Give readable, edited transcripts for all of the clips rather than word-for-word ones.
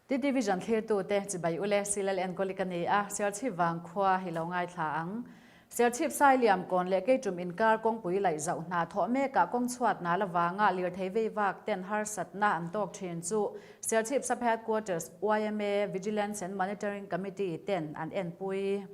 TTVision thlirtute chibai ule Silal enkawl i ka ni a, Serchhip vangkhua hi lo ngaithla ang. Serchhip Sailiam kawn leh Keitum inkar kawngpui laih zauh hna thawh mekah kawng chhuat nal avanga lirthei vei vak ten harsatna an tawk thin chu Serchhip Sub Headquarters yma Vigilance and Monitoring Committee ten an enpui.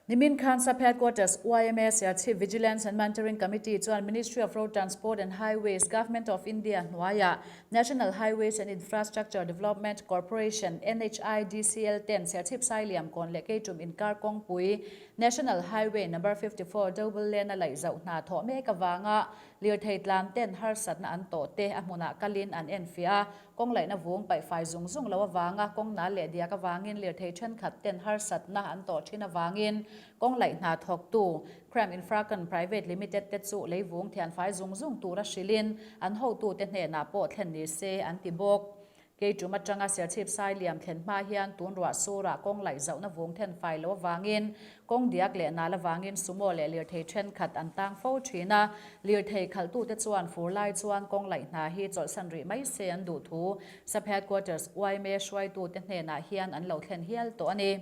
Nimin khan Sub Headquarters yma Serchhip Vigilance and Monitoring Committee chuan Ministry of Road Transport and Highways, Government of India hnuaiah National Highways and Infrastructure Development Corporation, NHIDCL, ten Serchhip Sailiam kawn leh Keitum inkar kawngpui National Highway Number 54 Double Lane a laih zauh hna thawh mek avanga lirthei tlan ten harsatna an tawh te a hmunah kalin an enfiah a, Kawng laihna vung paihfai zung zung lo avanga kawng nal leh diak avangin lirthei thenkhat ten harsatna an tawh thin avangin kawng laih hna thawktu Cram Infracon Private Limited te chu lei vung thianfai zung zung tura hrilhin an hotute hnenah pawh thlen ni se an ti bawk. Keitum atanga Serchhip Sailiam thlen hma hian tun ruah surah kawng laih zauhna vung thenfai lo avangin Kawng diak leh nal avangin sumo leh lirthei thenkhat an tang fo thin a, lirthei khalhtute chuan fur lai chuan kawng laih hna hi chawlhsan rih mai se an duh thu Sub Headquarters yma hruaitute hnenah hian an lo thlen hial tawh a ni.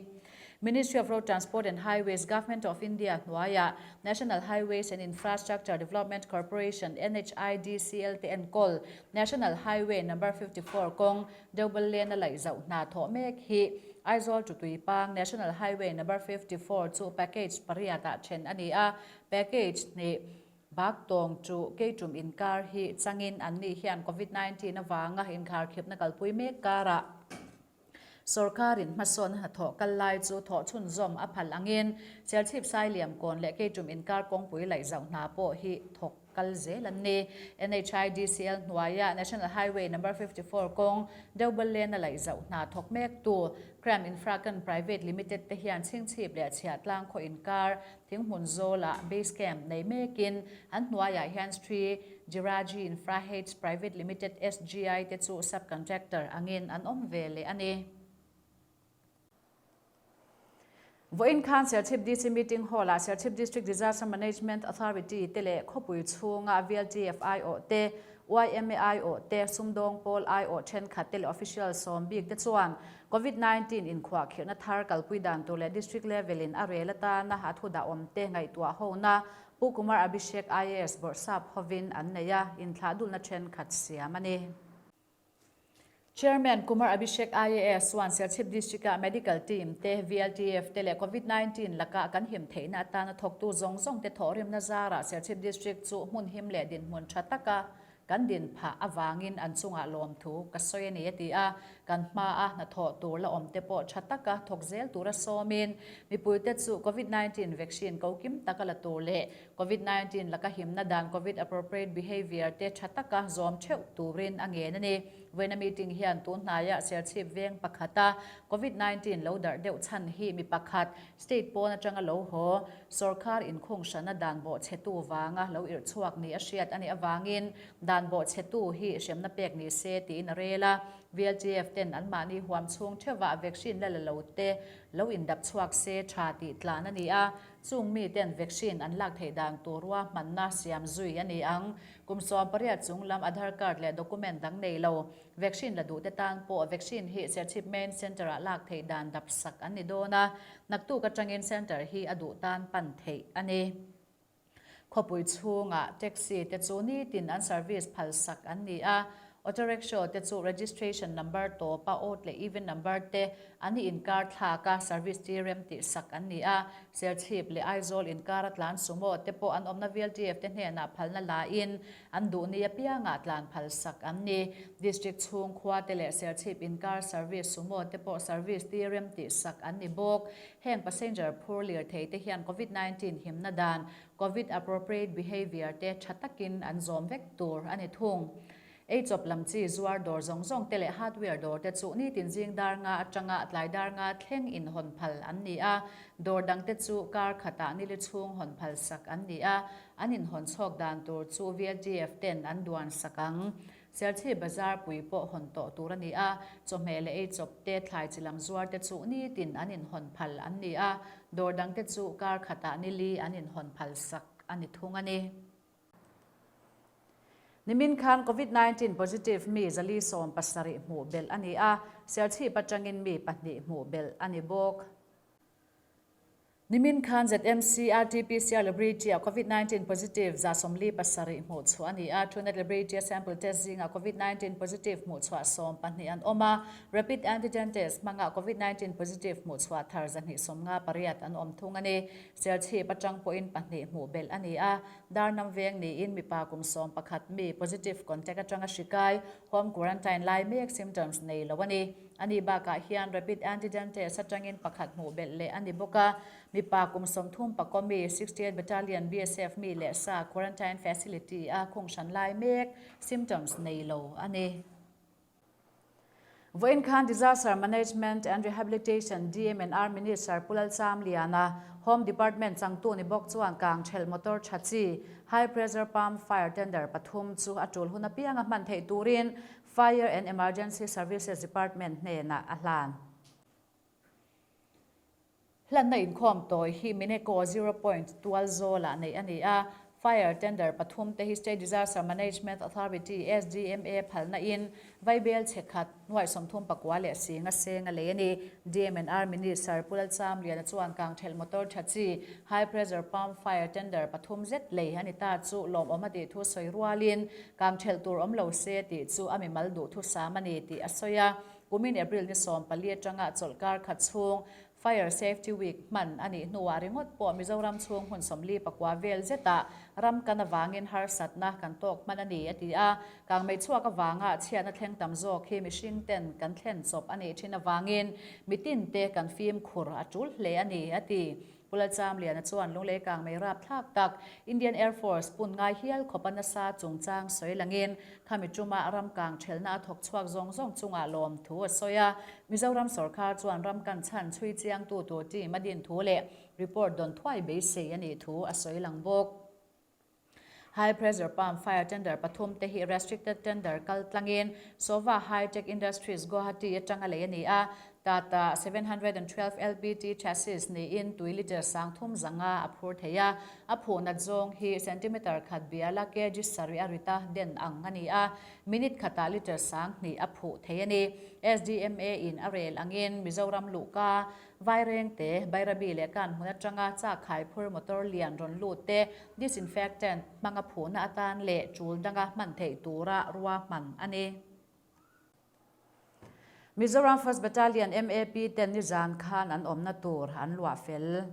Ministry of Road Transport and Highways, Government of India hnuaiah National Highways and Infrastructure Development Corporation, NHIDCL, te enkawl National Highway Number 54 kawng Double lane a laih zauh hna thawh mek hi Aizawl to Tuipang National Highway Number 54 chu package pariat ah then a ni a, package hnih Baktawng chu Keitum inkar hi changin an ni hian Covid 19 avanga inkharkhipna kalpui mek karah sawrkarin hmasawn hnathawh kal lai chu thawh chhunzawm a phal angin Serchhip Sailiam kawn leh Keitum inkar kawngpui laih zauh hna pawh hi thawk kal zel an ni. NHIDCL hnuaia National Highway Number 54 kawng Double Lane a laih zauh hna thawk mek tu Cram Infracon Private Limited te hian chhingchhip leh chhiahtlang khaw inkar thinghmun zawlah base camp nei mekin an hnuaiah hian Sri Jiraji Infraheights Private Limited, SGI, te chu sub-contractor angin an awm ve leh a ni. Vawiin khan Serchhip DC Meeting Hall-ah Serchhip District Disaster Management Authority te leh khawpui chhunga VLTF aiawh te, yma aiawh te, sumdawng pawl aiawh thenkhat te leh official sawm bik te chuan Covid 19 inkhuahkhirhna thar kalpui dan tur leh District level in a rel atana a thu dah awm te ngaihtuah hona Pu Kumar Abhishek IAS bawrhsap hovin an nei a, inthlahdulna thenkhat siam a ni. Chairman Kumar Abhishek IAS chuan Serchhip District-a Medical Team te, VLTF te leh Covid 19 laka kan him theihna atana thawktu zawng zawng te thawhrimna zarah Serchhip District chu hmun him leh dinhmun tha taka kan din phah avangin an chungah lawmthu ka sawi a ni a ti a. Kan hmaa hnathawh tur la awm te pawh tha taka thawk zel tura sawmin mipuite chu Covid 19 vaccine ko kim taka la tur leh Covid 19 laka himna dan Covid appropriate behaviour te tha taka zawm theuh turin a ngen a ni. Vawiina meeting hian tun hnaiah Serchhip veng pakhata Covid 19 lo darh deuh chhan hi mi pakhat state pawn atanga lo haw sawrkar inkhung hrana dan bawhchhetu vanga lo irh chhuak ni a hriat a nih avangin dan bawhchhetu hi hremna pek ni se tiin a rel a. VLTF ten anmahni huam chhung theuhah vaccine la la lo te lo indap chhuak se tha tih tlan a ni a. Chung miten vaccine an lak theih dan tur ruahmanna siam zui a ni ang. Kum 18 chung lam Aadhaar card leh document dang nei lo vaccine la duhte tan pawh vaccine hi Serchhip Main Centre-ah lak theih dan dap sak an ni dawn a, naktuk atangin centre hi a duh tan pan theih a ni. Khawpui chhungah taxi te chu nitin an service phal sak an ni a, Auto rickshaw te chu registration number tawpa odd leh even number te an i inkar thlak a, service ti rem tih sak an ni a. Serchhip leh Aizawl inkara tlan sumo te pawh an awmna VLTF te hnenah phalna la in an duh ni apiangah tlan phal sak an ni. District chhung khua te leh Serchhip inkar service sumo te pawh service ti rem tih sak an ni bawk. Heng passenger phur lirthei te hian Covid 19 himna dan Covid appropriate behaviour te tha takin an zawm vek tur a ni thung. Ei chawp lam chi zuar dawr zawng zawng te leh hardware dawr te chu nitin zing dar nga atanga tlai dar nga thleng in hawn phal an ni a, dawr dang te chu kar khatah nili chhung hawn phal sak an ni a, an in hawn chhawk dan tur chu VLTF ten an duan sak ang. Serchhip bazar pui pawh hawn tawh tur a ni a, chawhmeh leh ei chawp te, thlai chi lam zuar te chu nitin an inhawn phal an ni a, dawr dang te chu kar khatah nili an inhawn phal sak a ni thung a ni. Nimin khan Covid 19 positive mi 470 hmuh belh a ni a, Serchhip atangin mi pahnih hmuh belh a ni bawk. Nimin khan ZMC RT-PCR Laboratory-ah Covid 19 positive 47 hmuh chhuah a ni a, Truenat Laboratory-a sample test zingah Covid 19 positive hmuh chhuah 12 an awm a, Rapid Antigen Test hmangah Covid 19 positive hmuh chhuah thar 158 an awm thung a ni. Serchhip atang pawhin pahnih hmuh belh a ni a, Darnam veng niin mipa kum 11 mi positive contact atanga hri kai, home quarantine lai mek symptoms nei lo a ni. A ni bakah hian rapid antigen test atangin pakhat hmuh belh leh a ni bawk a, mipa kum 30 mi 68 Battalion BSF mi leh sa quarantine facility a khung hran lai mek, symptoms nei lo a ni. Vawiin khan Disaster Management and Rehabilitation, DMNR, Minister Pu Lalchamliana, Home Department changtu ni bawk chuan kang thelh motor tha chi, High Pressure Pump Fire Tender pathum chu a tul hun apianga hman theih turin Fire and Emergency Services Department hnenah a hlan. Hlanna inkhawm tawi hi Mineko Zero Point tual zawlah neih a ni a, Fire Tender pathum te hi State Disaster Management Authority, SDMA, phalna in Vaibel chhe khat nuaih 39 leh singa seng a lei a ni. DMNR Minister Pu Lalchamliana chuan kangthelh motor tha chi High Pressure Pump Fire Tender pathum zet lei a ni ta chu lawmawm a tih thu sawi rualin Kangthelh tur awm lo se tih chu a mimal duhthusam a ni tih a sawi a. Kumin April ni 14 atanga chawlhkar khat chhung Fire Safety Week hman a nih hnuah ringawt pawh Mizoram chhung hmun 49 vel zetah ram kan avangin harsatna kan tawk hman a ni a ti a. Kangmei chhuak avanga chhiatna thleng tam zawk hi mihring ten kan thlen chawp a nih thin avangin mitinte kan fimkhur a tul hle a ni a ti. Pu Lalchamliana chuan Lunglei kangmei rapthlak tak Indian Air Force pun ngai hial khawpa nasa chungchang sawi langin khami tuma ram kang thelna a thawk chhuak zawng zawng chungah lawm thu a sawi a. Mizoram sorkar chuan ram kan chhan chhui chiangtu tur team a din thu leh report dawn thuai beisei a nih thu a sawi lang bawk. High Pressure Pump Fire Tender pathum te hi Restricted Tender kal tlangin Sova High Tech Industries Guwahati atanga lei a ni a, Tata 712 LPT chassis niin tui litre 3500 a phur thei a, a phuh nat zawng hi centimeter khat biala kg sarih a rita den ang a ni a, minute khatah litre 2000 a phuh thei a ni. SDMA in a rel angin Mizoram luhka Vairengte, Bairabi leh Kanhmun atanga chak khaiphur motor lian rawn lut te disinfectant hmanga phuhna atan leh tul danga hman theih tura ruahman a ni. Mizoram First Battalion MAP ten nizan khan an awmna tur an luah fel.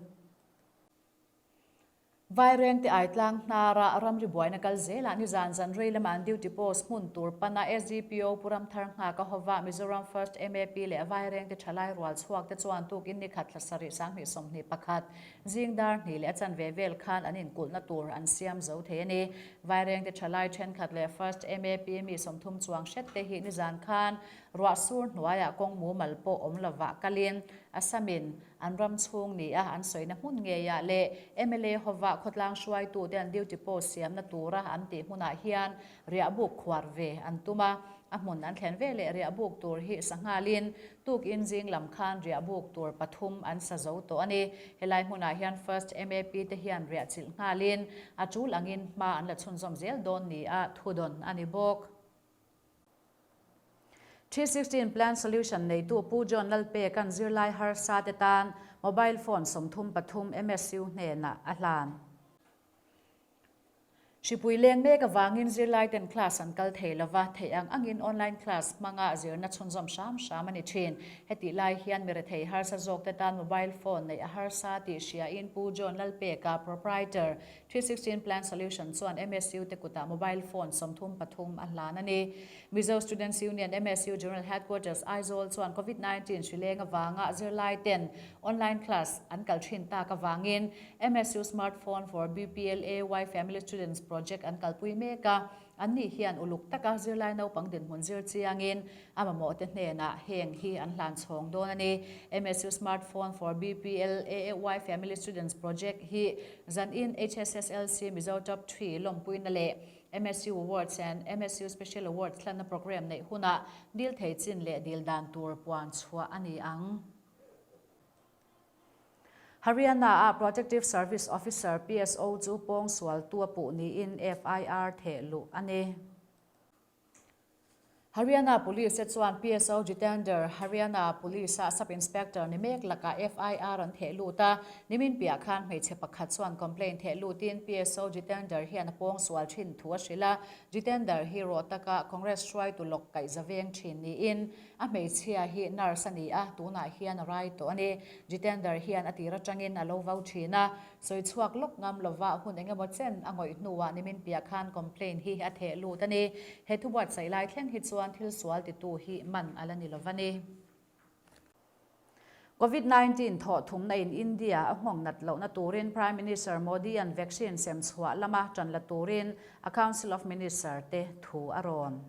Vairengte Aitlang hnara ramri buaina kal zelah nizan zan rei lama an duty post hmun tur pana SDPO Pu Ramthar Nghaka hova Mizoram First MAP leh Vairengte thalai rual chhuak te chuan tukin ni khat thla sarih 2021 zing dar hnih leh a chanve vel khan an inkulhna tur an siam zo thei a ni. Vairengte thalai thenkhat leh First MAP mi 30 chuang hret te hi nizan khan ruah sur hnuaiah kawng mumal pawh awm lovah kalin Assamin An ram chhung ni a an sawina hmun ngeiah leh mla hova khawtlang hruaitute an duty post siamna tura an tih hmunah hian riahbuk khuar ve an tum a, a hmun an thlen ve leh riahbuk tur hi sanghalin tukin zing lam khan riahbuk tur pathum an sa zo tawh a ni. Helai hmunah hian First MAP te hian riah chilh nghalin a tul angin hma an la chhunzawm zel dawn ni a thudawn a ni bawk. 316 Plan Solution neitu Pu John Lalpeka'n zirlai harsa te tan mobile phone 33 MSU hnenah a hlan. Hripui leng mek avangin zirlai ten class an kal thei lova, theih ang angin online class hmanga zirna chhunzawm hram hram a ni thin. Hetih lai hian mi rethei harsa zawk te tan mobile phone neih a harsa tih hriain Pu John Lalpeka, Proprietor, 316 Plan Solution chuan MSU te kutah mobile phone 33 a hlan a ni. Mizo Students Union MSU General Headquarters Aizawl chuan Covid 19 hri leng avanga zirlai ten online class an kal thin tak avangin MSU Smartphone for BPLAY Family Students Project an kalpui mek a, an nih hian uluk taka zirlai naupang dinhmun zir chiangin a mamawh te hnenah heng hi an hlan chhawng dawn a ni. MSU Smartphone for BPLAY Family Students Project hi zanin HSSLC Mizo Top 3 lawmpuina leh MSU Awards and MSU Special Awards hlanna program neih hunah dil thei chin leh dil dan tur puan chhuah a ni ang. Haryana a Protective Service Officer PSO chu pawng sual tu a puh niin FIR theh luh a ni. Haryana Police te chuan PSO Jitender, Haryana Police-a Sub Inspector ni mek lakah FIR an theh lut a, nimin piah khan hmeichhe pakhat chuan complaint theh lutin PSO Jitender hian a pawng sual thin thu a hrilh a, Jitender hi rawh taka Congress hruaitu lawk kaih za veng thin niin a hmeichhia hi nurse a ni a, tunah hian a rai tawh a ni. Jitender hian a tir atangin a lo vau thin a, sawi chhuak lawk ngam lova hun engemaw chen a ngawih hnuah nimin piah khan complaint hi a theh lut a ni. He thu buatsaih lai thleng hi chuan thil sual titu hi man a la ni lova ni. Covid 19 thawh thumna in India a nghawng nat lohna turin Prime Minister Modi an vaccine sem chhuah lama tan la turin a Council of Minister te thu a rawn.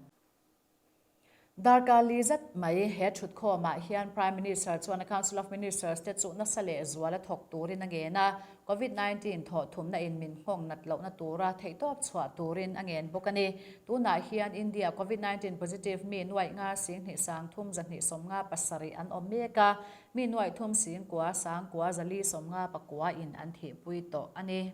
Darkar li zat mai he thutkhawmah hian Prime Minister chuan a Council of Ministers te chu nasa leh zuala thawk turin a ngen a, Covid 19 thawh thumna in min nghawng nat lohna tura theihtawp chhuah turin a ngen bawk a ni. Tunah hian India Covid 19 positive mi nuaih nga singhnih sangthum zahnih sawmnga pasarih an awm mek a, mi nuaih thum singkua sangkua zali sawmnga pakua in an thihpui tawh a ni.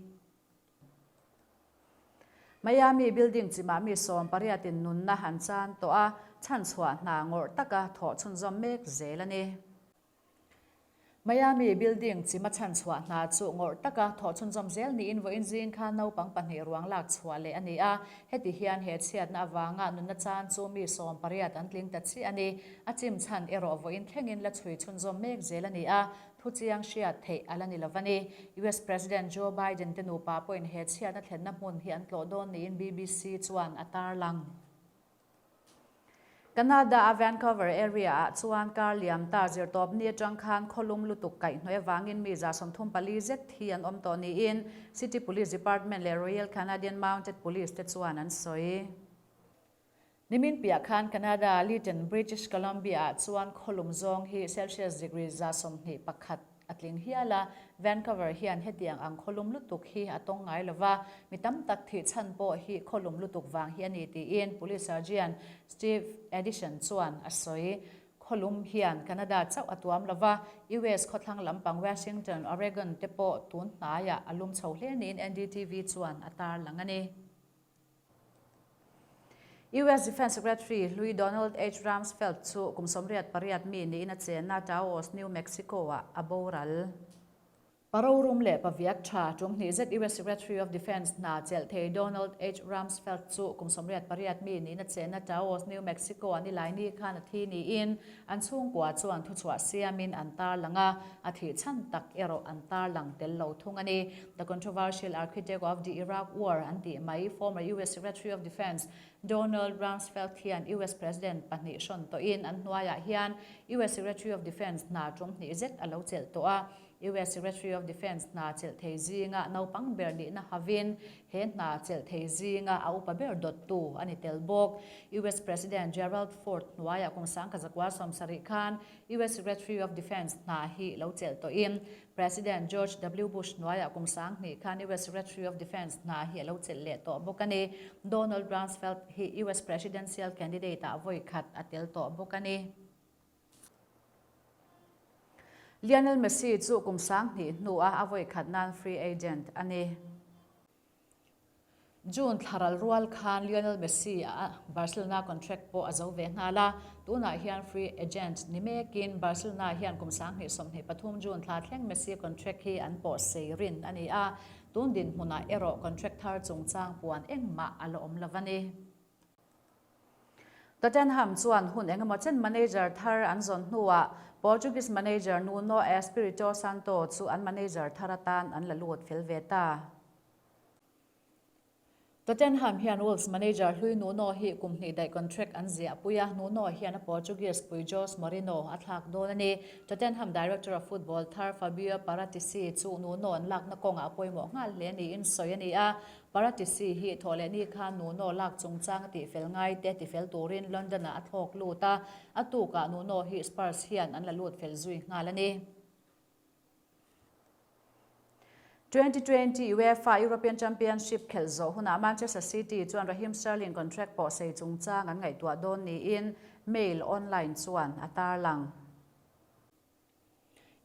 Miami building chimah mi sawm pariatin nunna an chan tawh a, chhanchhuah hna ngawrh taka thawh chhunzawm mek zel a ni. Miami building chima chhanchhuah hna chu ngawrh taka thawh chhunzawm zel niin vawiin zing khan naupang pahnih ruang lak chhuah leh a ni a, heti hian he chhiatna avanga nunna chan chu mi 18 an tling ta chiah a ni. A chim chhan erawh vawiin thlengin la chhui chhunzawm mek zel a ni a, Thu chiang hriat theih a la ni lo va ni. US President Joe Biden te nupa pawhin he chhiatna thlenna hmun hi an tlawh dawn niin BBC chuan a tarlang. Canada-a Vancouver area-ah chuan kar liam ta zirtawp ni atang khan khawlum lutuk kaihhnawih avangin mi 34 zet hi an awm tawh niin City Police Department leh Royal Canadian Mounted Police te chuan an sawi. Nimin piah khan Canada, Lytton, British Columbia-ah chuan khawlum zawng hi Celsius degree 21 a tling hial a, Vancouver hian hetiang ang khawlum lutuk hi a tawng ngai lo va, mi tam tak thih chhan pawh hi khawlum lutuk vang hi a ni tiin Police Sergeant Steve Addison chuan a sawi. Khawlum hian Canada chauh a tuam lo va, US khawthlang lampang Washington, Oregon te pawh tun hnaiah a lum chho hle niin NDTV chuan a tarlang a ni. US Defence Secretary Hlui Donald H. Rumsfeld chu kum 88 mi niin a chenna Taos, New Mexico-ah a boral. Parorum leh paviak tha tum hnih zet US Secretary of Defence hna chelh thei Donald H. Rumsfeld chu kum 88 mi niin a chenna Taos, New Mexico-ah Nilaini khan a thi niin an chhungkua chuan thuchhuah siamin an tarlang a, a thih chhan tak erawh an tarlang tel lo thung a ni. The controversial architect of the Iraq War an tih mai, former US Secretary of Defence Donald Rumsfeld hian US President pahnih hrawn tawhin an hnuaiah hian US Secretary of Defence hna tum hnih zet a lo chelh tawh a. US Secretary of Defence hna chelh thei zinga naupang ber nihna havin he hna chelh thei zinga a upa ber dawttu a ni tel bawk. US President Gerald Ford hnuaiah kum 1970 khan US Secretary of Defence hna hi lo chelh tawhin President George W. Bush hnuaiah kum 2000 khan US Secretary of Defence hna hi a lo chelh leh tawh bawk a ni. Donald Rumsfeld hi US Presidential candidate-ah vawi khat a tel tawh bawk a ni. Lionel Messi chu kum 2000 hnuah a vawi khat nan free agent a ni. June thlaral rual khan Lionel Messi a Barcelona contract pawh a zo ve nghal a, tunah hian free agent ni mekin Barcelona hian kum 2023 June thla thleng Messi contract hi an pawh sei rin a ni a, tun dinhmunah erawh contract thar chungchang puan engmah a la awm lo a ni. Tottenham chuan hun engemaw chen manager thar an zawn hnuah Portuguese manager Nuno Espirito Santo chu an manager thar atan an la lut fel ve ta. Tottenham hian Wolves manager hlui Nuno hi kum hnih daih contract an ziah pui a, Nuno hian a Portuguese pui Jose Mourinho a thlak dawn a ni. Tottenham director of football thar Fabio Paratici chu Nuno an lakna kawngah a pawimawh nghal hle niin sawi a ni a, Paratici hi thawh leh ni khan Nuno lak chungchang a tihfel ngai te tifel turin London-ah a thlawk lut a, a tukah Nuno hi Spurs hian an la lut fel zui nghal a ni. 2020 UEFA European Championship khelh zawh hunah Manchester City chuan Raheem Sterling contract pawh sei chungchang an ngaihtuah dawn niin Mail Online chuan a tarlang.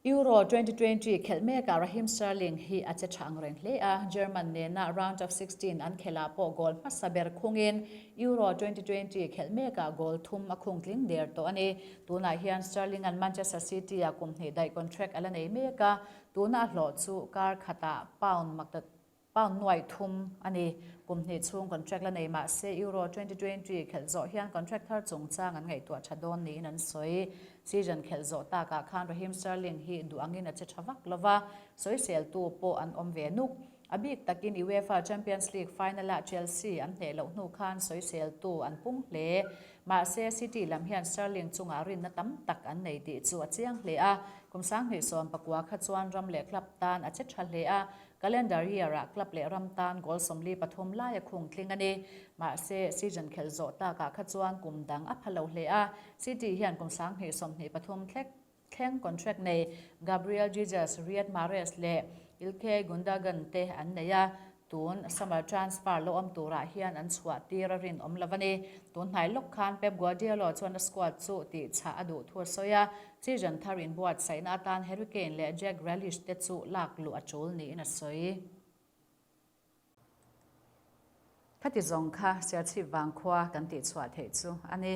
Euro 2020 khelh mekah Raheem Sterling hi a che tha ang reng hle a, German nena round of 16 an khelh ah pawh goal hmasa ber khungin Euro 2020 khelh mekah goal thum a khung tling der tawh a ni. Tunah hian Sterling an Manchester City ah kum hnih daih contract a la nei mek a, tuna a hlawh chu kar khatah pound makta Pound nuai thum a ni. Kum hnih chhung contract la nei mah se Euro 2020 khelh zawh hian contract thar chungchang an ngaihtuah tha dawn niin an sawi. Season khelh zawh takah khan Raheem Sterling hi duh angin a che tha vak lo va, sawiseltu pawh an awm ve nuk. A bik takin UEFA Champions League final-ah Chelsea an hneh loh hnu khan sawiseltu an pung hle. Mahse, City lam hian Sterling chungah rinna tam tak an nei tih chu a chiang hle a. Kum 2019 kha chuan ram leh club tan a che tha hle a, Calendar year-ah club leh ram tan goal 43 lai a khung tling a ni. Mahse, season khelh zawh takah kha chuan kum dang a pha lo hle a. City hian kum 2023 thlek thleng contract nei Gabriel Jesus, Riyad Mahrez leh Ilkay Gundogan te an nei a. Tun summer transfer lo awm turah hian an chhuah tir a rinawm lo a ni. Tun hnai lawk khan Pep Guardiola chuan a squad chu tihchah a duh thu a sawi a. Season thar inbuatsaihna atan Harry Kane leh Jack Grealish te chu lak luh a tul niin a sawi. Khati zawng kha Serchhip vangkhua kan tihchhuah theih chu a ni.